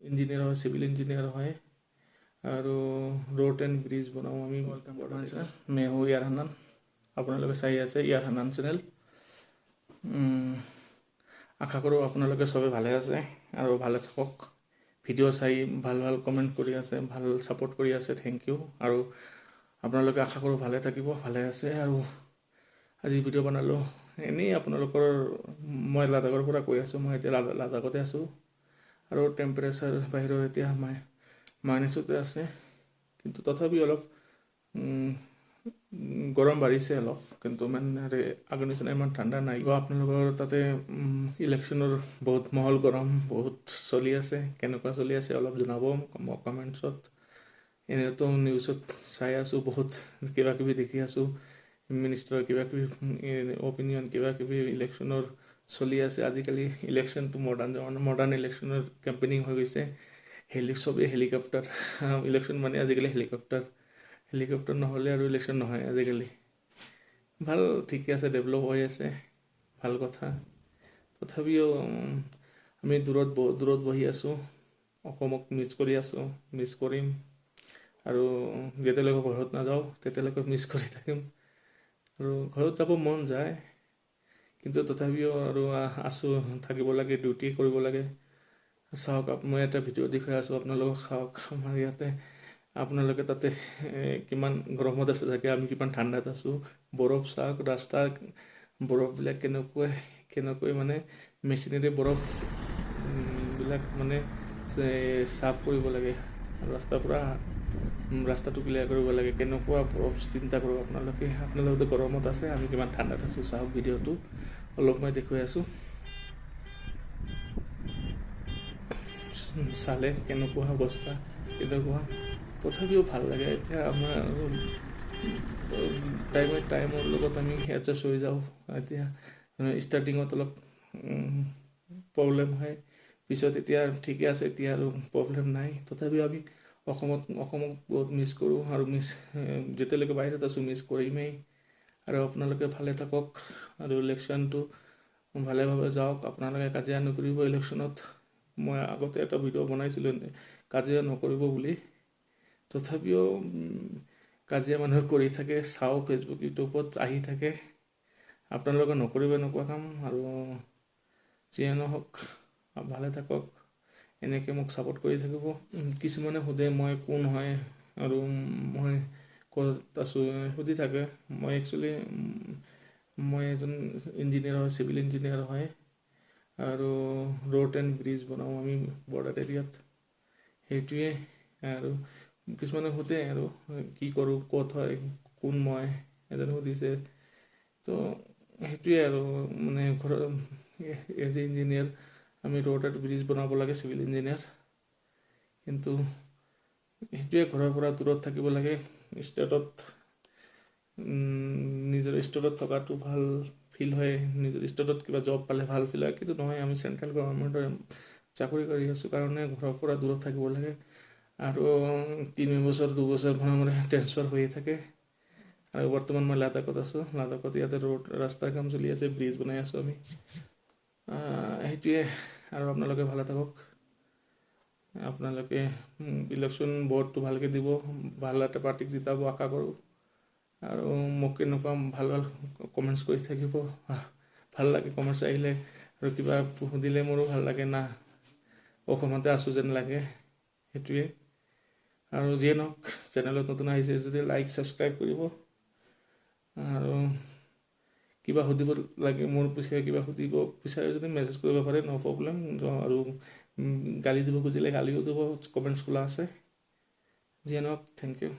Engineer হয়, civil engineer হয় আৰু ৰোড এণ্ড ব্ৰিজ বনাওঁ আমি। मैं हूँ ইয়াৰ হান্নান, আপোনালোকে চাই আছে ইয়াৰ হান্নান চেনেল। আশা কৰোঁ আপোনালোকে চবে ভালে আছে আৰু ভালে থাকক। ভিডিঅ' চাই ভাল ভাল কমেণ্ট কৰি আছে, ভাল ছাপোৰ্ট কৰি আছে, thank U. আৰু আপোনালোকে আশা কৰোঁ ভালে থাকিব, ভালে আছে। আৰু আজি ভিডিঅ' বনালোঁ এনেই আপোনালোকৰ। মই লাডাখৰ পৰা কৈ আছোঁ, মই এতিয়া লাডাখতে আছোঁ আৰু টেম্পাৰেচাৰ বাহিৰৰ এতিয়া মাইনাছতে আছে, কিন্তু তথাপি অলপ গৰম বাঢ়িছে অলপ, কিন্তু মানে আগৰ নিচিনা ইমান ঠাণ্ডা নাই। আপোনালোকৰ তাতে ইলেকশ্যনৰ বহুত মহল গৰম বহুত চলি আছে, কেনেকুৱা চলি আছে অলপ জনাব কমেণ্টছত। এনেইতো নিউজত চাই আছোঁ, বহুত কিবা কিবি দেখি আছোঁ, মিনিষ্টাৰৰ কিবা কিবি অপিনিয়ন, কিবা কিবি ইলেকশ্যনৰ চলি আছে। আজিকালি ইলেকশ্যনটো মডাৰ্ণ মডাৰ্ণ ইলেকশ্যনৰ কেম্পেইনিং হৈ গৈছে। চবেই হেলিকপ্টাৰ, ইলেকশ্যন মানে আজিকালি হেলিকপ্টাৰ, হেলিকপ্টাৰ নহ'লে আৰু ইলেকশ্যন নহয় আজিকালি। ভাল, ঠিকে আছে, ডেভেলপ হৈ আছে, ভাল কথা। তথাপিও আমি দূৰত, বহুত দূৰত বহি আছোঁ, অসমক মিছ কৰি আছোঁ, মিছ কৰিম আৰু যেতিয়ালৈকে ঘৰত নাযাওঁ তেতিয়ালৈকে মিছ কৰি থাকিম। আৰু ঘৰত যাব মন যায়, কিন্তু তথাপিও আৰু আছোঁ, থাকিব লাগে, ডিউটি কৰিব লাগে। চাওক, মই এটা ভিডিঅ' দেখুৱাই আছোঁ আপোনালোকক, চাওক। আমাৰ ইয়াতে, আপোনালোকে তাতে কিমান গৰমত আছে চাগে, আমি কিমান ঠাণ্ডাত আছোঁ। বৰফ চাওক, ৰাস্তা বৰফবিলাক কেনেকৈ কেনেকৈ মানে মেচিনেৰে বৰফ বিলাক মানে চাফ কৰিব লাগে, ৰাস্তাৰ পৰা ৰাস্তাটো ক্লিয়াৰ কৰিব লাগে। কেনেকুৱা বৰফ, চিন্তা কৰক আপোনালোকে। আপোনালোকে গৰমত আছে, আমি কিমান ঠাণ্ডাত আছোঁ। চাওক ভিডিঅ'টো অলপ মই দেখুৱাই আছোঁ, চালে কেনেকুৱা অৱস্থা, কেনেকুৱা। তথাপিও ভাল লাগে। এতিয়া আমাৰ টাইমে টাইমৰ লগত আমি এডজাষ্ট হৈ যাওঁ। এতিয়া ষ্টাৰ্টিঙত অলপ প্ৰব্লেম হয়, পিছত এতিয়া ঠিকে আছে, এতিয়া আৰু প্ৰব্লেম নাই। তথাপিও আমি অসমক বহুত মিছ কৰোঁ আৰু মিছ যেতিয়ালৈকে বাহিৰত আছোঁ মিছ কৰিমেই। আৰু আপোনালোকে ভালে থাকক আৰু ইলেকশ্যনটো ভালেভাৱে যাওক। আপোনালোকে কাজিয়া নকৰিব ইলেকশ্যনত। মই আগতে এটা ভিডিঅ' বনাইছিলোঁ কাজিয়া নকৰিব বুলি, তথাপিও কাজিয়া মানুহে কৰি থাকে, চাওঁ ফেচবুক ইউটিউবত আহি থাকে। আপোনালোকে নকৰিব এনেকুৱা কাম। আৰু যিয়ে নহওক, ভালে থাকক, এনেকৈ মোক ছাপোৰ্ট কৰি থাকিব। কিছুমানে সোধে মই কোন হয় আৰু মই ক'ত আছোঁ, সুধি থাকে। মই একচুৱেলি মই এজন ইঞ্জিনিয়াৰ হয়, চিভিল ইঞ্জিনিয়াৰ হয় আৰু ৰোড এণ্ড ব্ৰিজ বনাওঁ আমি বৰ্ডাৰ এৰিয়াত, সেইটোৱে। আৰু কিছুমানে সোধে আৰু কি কৰোঁ, ক'ত হয়, কোন মই, এজনে সুধিছে। তো সেইটোৱে আৰু মানে ঘৰৰ এজ এ ইঞ্জিনিয়াৰ আমি ৰোড এণ্ড ব্ৰিজ বনাব লাগে, চিভিল ইঞ্জিনিয়াৰ। কিন্তু সেইটোৱে, ঘৰৰ পৰা দূৰত থাকিব লাগে, ষ্টেটত, নিজৰ ষ্টেটত থকাটো ভাল ফিল হয়। নিজৰ ষ্টেটত কিবা জব পালে ভাল ফিল হয়, কিন্তু নহয়, আমি চেণ্ট্ৰেল গভৰ্ণমেণ্টৰ চাকৰি কৰি আছোঁ কাৰণে ঘৰৰ পৰা দূৰত থাকিব লাগে। আৰু 3 বছৰ 2 বছৰ মূৰে মূৰে ট্ৰেন্সফাৰ হৈয়ে থাকে। আৰু বৰ্তমান মই লাডাখত আছোঁ। লাডাখত ইয়াতে ৰোড ৰাস্তাৰ কাম চলি আছে, ব্ৰিজ বনাই আছোঁ আমি। সেইটোৱে আৰু আপোনালোকে ভালে থাকক। আপোনালোকে ইলেকশ্যন ভোটটো ভালকৈ দিব, ভাল এটা পাৰ্টিক জিতাব আশা কৰোঁ। আৰু মোক এনেকুৱা ভাল ভাল কমেণ্টছ কৰি থাকিব, ভাল লাগে কমেণ্টছ আহিলে। আৰু কিবা সুধিলে মোৰো ভাল লাগে না, অসমতে আছোঁ যেন লাগে, সেইটোৱে। আৰু যিয়ে নহওক, চেনেলত নতুন আহিছে যদি লাইক ছাবস্ক্ৰাইব কৰিব। আৰু কিবা সুধিব লাগে মোৰ পিছে, কিবা সুধিব বিচাৰে যদি মেছেজ কৰিব পাৰে, ন' প্ৰব্লেম। আৰু গালি দিব খুজিলে গালিও দিব, কমেণ্টছ খোলা আছে। যিয়ে নহওক, thank U.